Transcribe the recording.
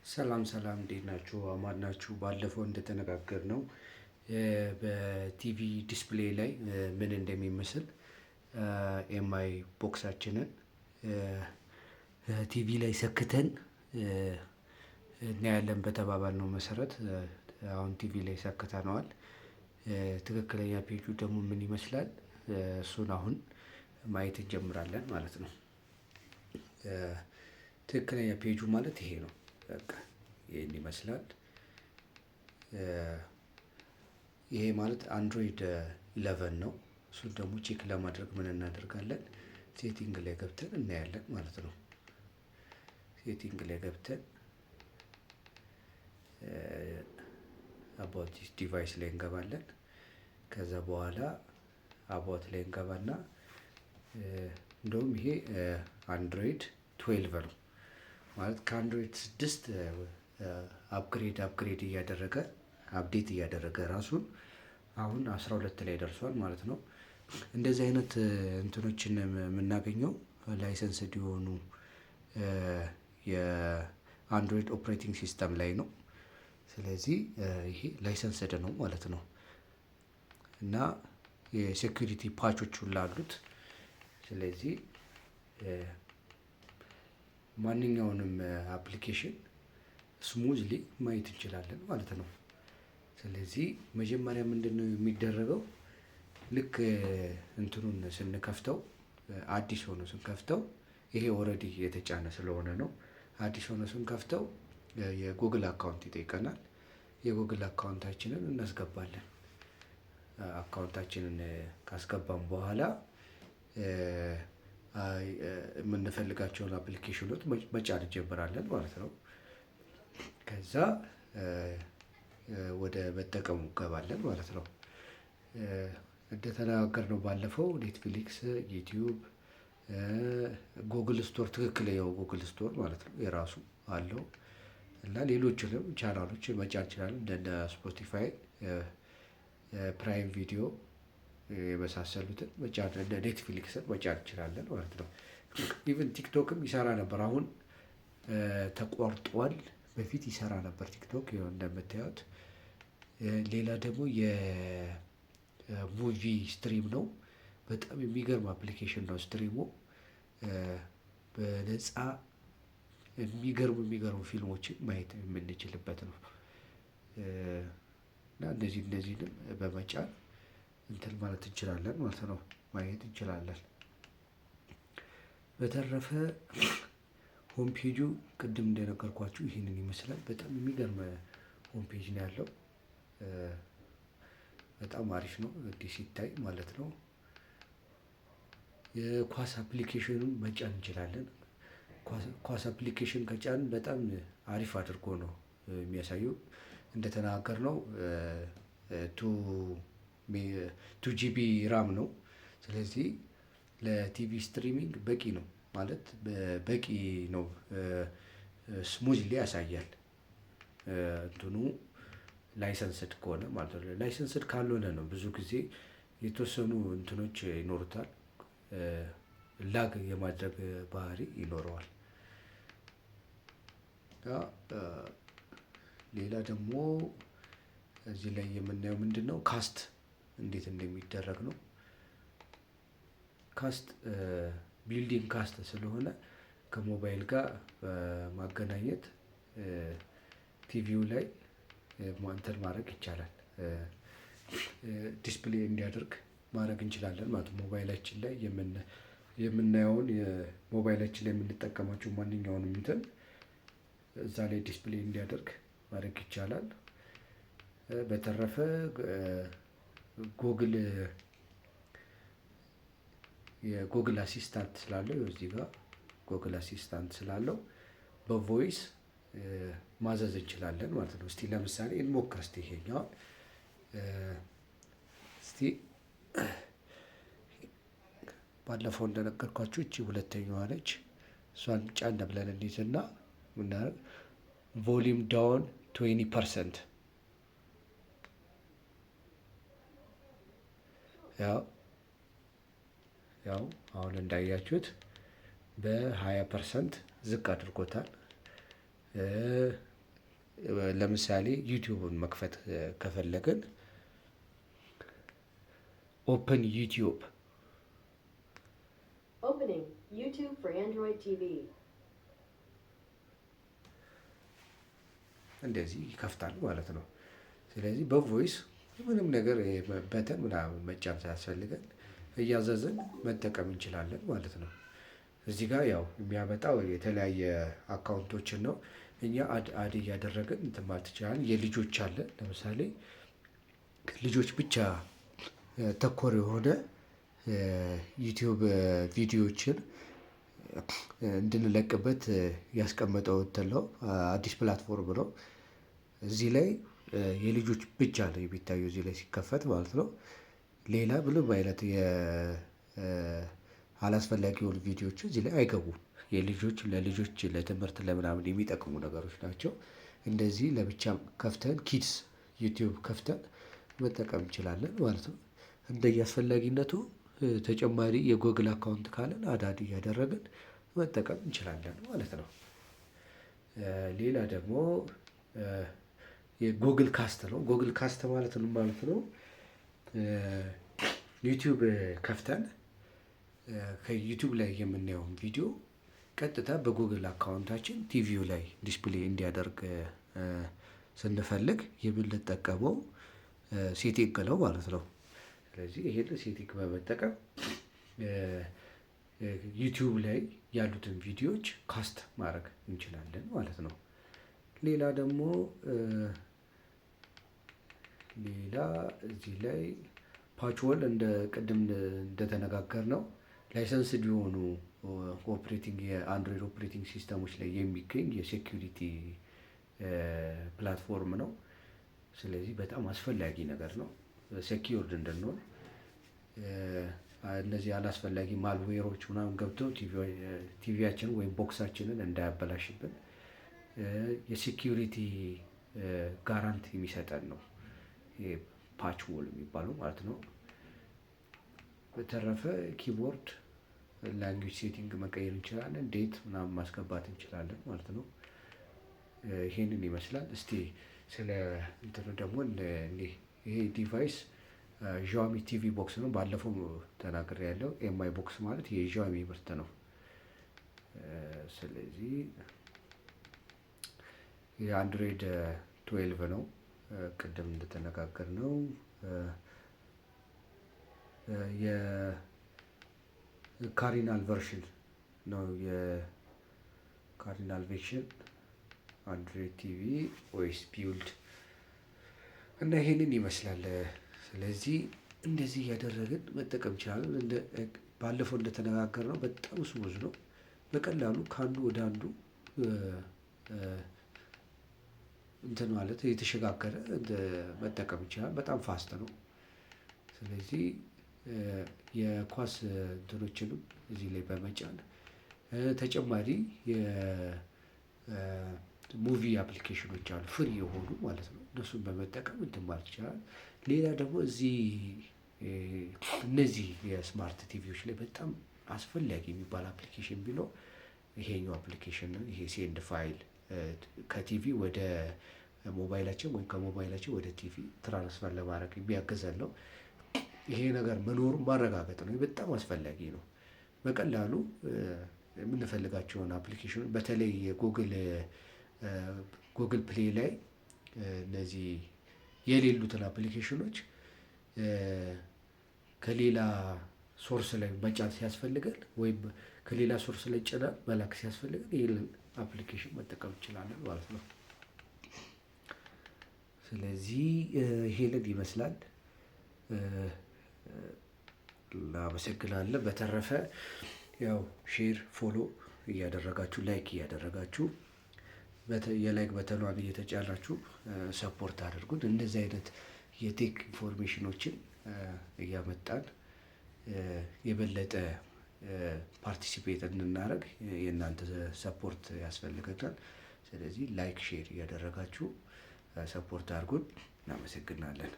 ሰላም ሰላም፣ እንዴት ናችሁ? አማን ናችሁ? ባለፈው እንደተነጋገርነው በ TV display ላይ ምን እንደሚመስል MI box ኣችንን ቲቪ ላይ ሰክተን እናያለን በተባባልነው መሰረት አሁን ቲቪ ላይ ሰክተነዋል። ትክክለኛ ፔጁ ደግሞ ምን ይመስላል? እሱን አሁን ማየት እንጀምራለን ማለት ነው። ትክክለኛ ፔጁ ማለት ይሄ ነው። በቃ ይሄን ይመስላል። ይሄ ማለት Android 11 ነው። እሱን ደግሞ check ለማድረግ ምን እናደርጋለን? Setting ላይ ገብተን እናያለን ማለት ነው። Setting ላይ ገብተን about this device ላይ እንገባለን። ከዛ በኋላ about ላይ እንገባና እንደውም ይሄ Android 12 ነው፣ ማለት ከ Android 6 upgrade እያደረገ፣ update እያደረገ ራሱን አሁን 12 ላይ ደርሷል ማለት ነው። እንደዚህ አይነት እንትኖችን የምናገኘው licensed የሆኑ የ Android operating system ላይ ነው። ስለዚህ ይሄ licensed ነው ማለት ነው እና የ security patch ኦች ሁላ አሉት። ስለዚህ ማንኛውንም application smoothly ማየት እንችላለን ማለት ነው። ስለዚህ መጀመሪያ ምንድነው የሚደረገው? ልክ እንትኑን ስንከፍተው፣ አዲስ ሆኖ ስንከፍተው፣ ይሄ already የተጫነ ስለሆነ ነው። አዲስ ሆኖ ስንከፍተው የ Google account ይጠይቀናል። የ Google account ኣችንን እናስገባለን። Account ኣችንን ካስገባን በኋላ የምንፈልጋቸውን application ኖች መጫን እንጀምራለን ማለት ነው። ከዛ ወደ መጠቀሙ እንገባለን ማለት ነው። እንደተነጋገርነው ባለፈው Netflix፣ YouTube፣ Google Store፣ ትክክለኛው Google Store ማለት ነው፣ የራሱ አለው እና ሌሎችንም ቻናሎች መጫን እንችላለን፣ እንደነ Spotify፣ Prime Video የመሳሰሉትን መጫን፣ እንደ Netflix ን መጫን እንችላለን ማለት ነው። Even TikTok ም ይሰራ ነበር፣ አሁን ተቋርጧል። በፊት ይሰራ ነበር TikTok፣ ይኸው እንደምታዩት። ሌላ ደግሞ የ movie stream ነው። በጣም የሚገርም application ነው stream ኡ። በነፃ የሚገርሙ የሚገርሙ ፊልሞችን ማየት የምንችልበት ነው። እና እነዚህንም በመጫን እንትን ማለት እንችላለን ማለት ነው፣ ማየት እንችላለን። በተረፈ home page ኡ ቅድም እንደነገርኳችሁ ይህንን ይመስላል። በጣም የሚገርም home page ነው ያለው። በጣም አሪፍ ነው እንዲህ ሲታይ ማለት ነው። የኳስ application ኑን መጫን እንችላለን። ኳስ application ከጫን በጣም አሪፍ አድርጎ ነው የሚያሳየው። እንደተናገርነው 2 GB RAM ነው። ስለዚህ ለ TV streaming በቂ ነው ማለት በቂ ነው። Smoothly ያሳያል። እንትኑ licensed ከሆነ ማለት ነው። Licensed ካልሆነ ነው ብዙ ጊዜ የተወሰኑ እንትኖች ይኖሩታል። Lag የማድረግ ባህሪ ይኖረዋል። ሌላ ደግሞ እዚህ ላይ የምናየው ምንድነው? Cast እንዴት እንደሚደረግ ነው። Cast built-in cast ስለሆነ ከሞባይል ጋር በማገናኘት ቲቪው ላይ እንትን ማድረግ ይቻላል። Display እንዲያደርግ ማድረግ እንችላለን ማለት ነው። ሞባይላችን ላይ የምናየውን፣ የሞባይላችን ላይ የምንጠቀማቸው ማንኛውንም እንትን እዛ ላይ display እንዲያደርግ ማድረግ ይቻላል። በተረፈ የ Google Assistant ስላለው፣ እዚህ ጋር Google Assistant ስላለው በ voice ማዘዝ እንችላለን ማለት ነው። እስቲ ለምሳሌ እንሞክር። እስቲ ይሄኛውን እስቲ ባለፈው እንደነገርኳችሁ እቺ ሁለተኛዋ ነች። እሷን ጫን ብለን እንይዝና ምናደርግ volume down 20%። ያው አሁን እንዳያችሁት በ20% ዝቅ አድርጎታል። ለምሳሌ YouTube ን መክፈት ከፈለግን open YouTube። Opening YouTube for Android TV. እንደዚህ ይከፍታል ማለት ነው። ስለዚህ በ voice ምንም ነገር button ምናምን መጫን ሳያስፈልገን እያዘዝን መጠቀም እንችላለን ማለት ነው። እዚህ ጋር ያው የሚያመጣው የተለያየ account ኦችን ነው። እኛ add እያደረግን እንትን ማለት እንችላለን። የልጆች አለ፣ ለምሳሌ ልጆች ብቻ ተኮር የሆነ YouTube ቪዲዮዎችን እንድንለቅበት ያስቀመጠው እንትን ነው። አዲስ platform ነው። እዚህ ላይ የልጆች ብቻ ነው የሚታየው እዚህ ላይ ሲከፈት ማለት ነው። ሌላ ምንም አይነት አላስፈላጊ የሆኑ ቪዲዮዎች እዚህ ላይ አይገቡም። የልጆች ለልጆች ለትምህርት ለምናምን የሚጠቅሙ ነገሮች ናቸው። እንደዚህ ለብቻ ከፍተን kids YouTube ከፍተን መጠቀም እንችላለን ማለት ነው። እንደየአስፈላጊነቱ ተጨማሪ የ Google account ካለን add add እያደረግን መጠቀም እንችላለን ማለት ነው። ሌላ ደግሞ የ Google Cast ነው። Google Cast ማለት ምን ማለት ነው? YouTube ከፍተን ከ YouTube ላይ የምናየውን ቪዲዮ ቀጥታ በ Google account ኣችን ቲቪው ላይ display እንዲያደርግ ስንፈልግ የምንጠቀመው setting ነው ማለት ነው። ስለዚህ ይሄንን setting በመጠቀም YouTube ላይ ያሉትን ቪዲዮዎች cast ማድረግ እንችላለን ማለት ነው። ሌላ ደግሞ ሌላ እዚህ ላይ PatchWall እንደ ቅድም እንደተነጋገርነው licensed የሆኑ operating የ Android operating system ኦች ላይ የሚገኝ የ security platform ነው። ስለዚህ በጣም አስፈላጊ ነገር ነው። Secured እንድንሆን፣ እነዚህ አላስፈላጊ malware ኦች ምናምን ገብተው ቲቪያችንን ወይም box ኣችንን እንዳያበላሽብን የ security guarantee የሚሰጠን ነው። ይሄ PatchWall የሚባለው ማለት ነው። በተረፈ keyboard language setting መቀየር እንችላለን፣ date ምናምን ማስገባት እንችላለን ማለት ነው። ይሄንን ይመስላል። እስቲ ስለ እንትኑ ደግሞ ይሄ device Xiaomi TV box ነው። ባለፈው ተናግሬያለሁ። Mi box ማለት የ Xiaomi ምርት ነው። ስለዚህ የ Android 12 ነው። ቅድም እንደተነጋገርነው የ Cardinal version ነው። የ Cardinal version Android TV OS build እና ይሄንን ይመስላል። ስለዚህ እንደዚህ እያደረግን መጠቀም እንችላለን። ባለፈው እንደተነጋገርነው በጣም smooth ነው። በቀላሉ ከአንዱ ወደ አንዱ እንትን ማለት የተሸጋገረ መጠቀም ይችላል። በጣም fast ነው። ስለዚህ የኳስ እንትኖችንም እዚህ ላይ በመጫን ተጨማሪ የ movie application ኦች አሉ፣ free የሆኑ ማለት ነው። እነሱን በመጠቀም እንትን ማለት ይቻላል። ሌላ ደግሞ እዚህ እነዚህ የ smart TV ዎች ላይ በጣም አስፈላጊ የሚባል application ቢኖር ይሄኛው application ነው። ይሄ send file ከ ቲቪ ወደ ሞባይላችን ወይም ከሞባይላችን ወደ TV transfer ለማድረግ የሚያግዘን ነው። ይሄ ነገር መኖሩን ማረጋገጥ ነው። በጣም አስፈላጊ ነው። በቀላሉ የምንፈልጋቸውን application በተለይ የ Google Play ላይ እነዚህ የሌሉትን application ኦች ከሌላ source ላይ መጫን ሲያስፈልገን ወይም ከሌላ source ላይ ጭነን መላክ ሲያስፈልገን ይህንን application መጠቀም እንችላለን ማለት ነው። ስለዚህ ይሄንን ይመስላል። እናመሰግናለን። በተረፈ ያው share፣ follow እያደረጋችሁ፣ like እያደረጋችሁ፣ የ like button ኗን እየተጫናችሁ support አድርጉን። እንደዚህ አይነት የ tech information ኦችን እያመጣን የበለጠ participate እንድናደርግ የእናንተ support ያስፈልገናል። ስለዚህ like፣ share እያደረጋችሁ support አድርጉን። እናመሰግናለን።